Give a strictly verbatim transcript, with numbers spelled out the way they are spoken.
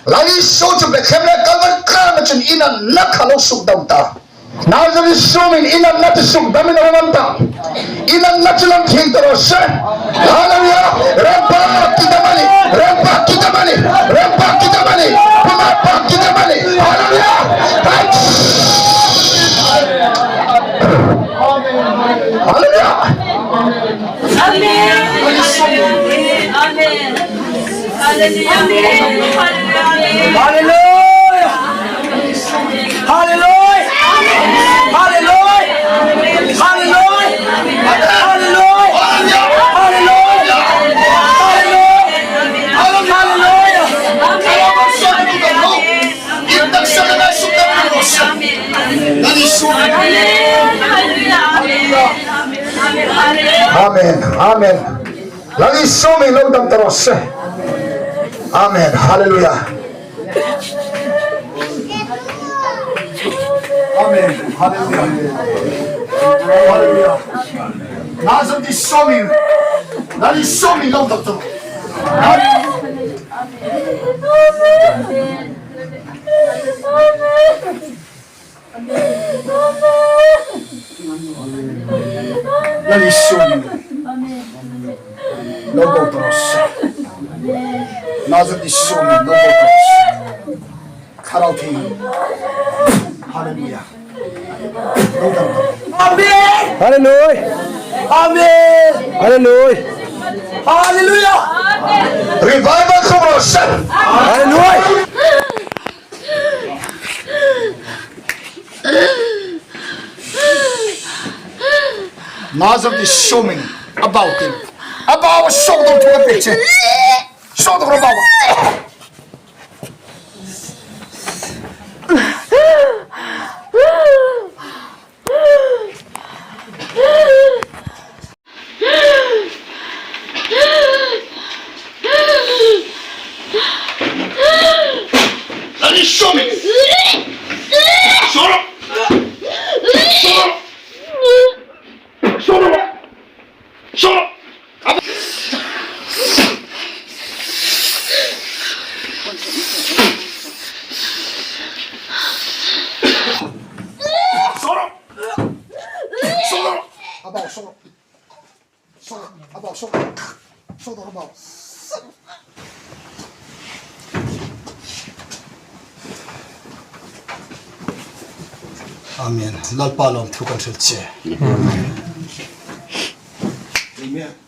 Lal Isu chu Bethlehem le Kalvari tlânga chun i natna kha lo sukdam ta. Nazareth Isu hmingin i natna chu sukdamin a hung um ta. I natna chu lam thing ta raw se. Hallelujah. Rempa kidam a nih. Rempa kidam a nih. Rempa kidam a nih. Rempa kidam a nih. Hallelujah. Hallelujah. Amen. Amen. Hallelujah. Hallelujah. Hallelujah. Hallelujah. Amen. Amen. Lal Isu hmingin lo dam ta raw se. Amen. Hallelujah. Amen. Hallelujah. Hallelujah. Nazareth Isu hmingin. Lal Isu hmingin lo dam ta raw. Lal Isu hmingin lo dam ta raw se. Nazareth Isu hmingin lo dam ta raw se. Thlarau Thienghlim. Hallelujah. Lo dam ta raw. Amen. Hallelujah. Amen. Hallelujah. Hallelujah. Revival tlung raw se. Hallelujah. Nazareth Isu hmingin a bau tin. A bau, sawt dawk thu a pek che. Sawt dawk a bau. Lal Isu hmingin. Sawt dawk. Sawt dawk. Sawt dawk. Sawt dawk. Sawt dawk. Sawt dawk. A bau, sawt dawk. Sawt dawk, a bau, sawt dawk. Sawt dawk, a bau. Amen. Lalpa lawmthu kan hril che. Amen.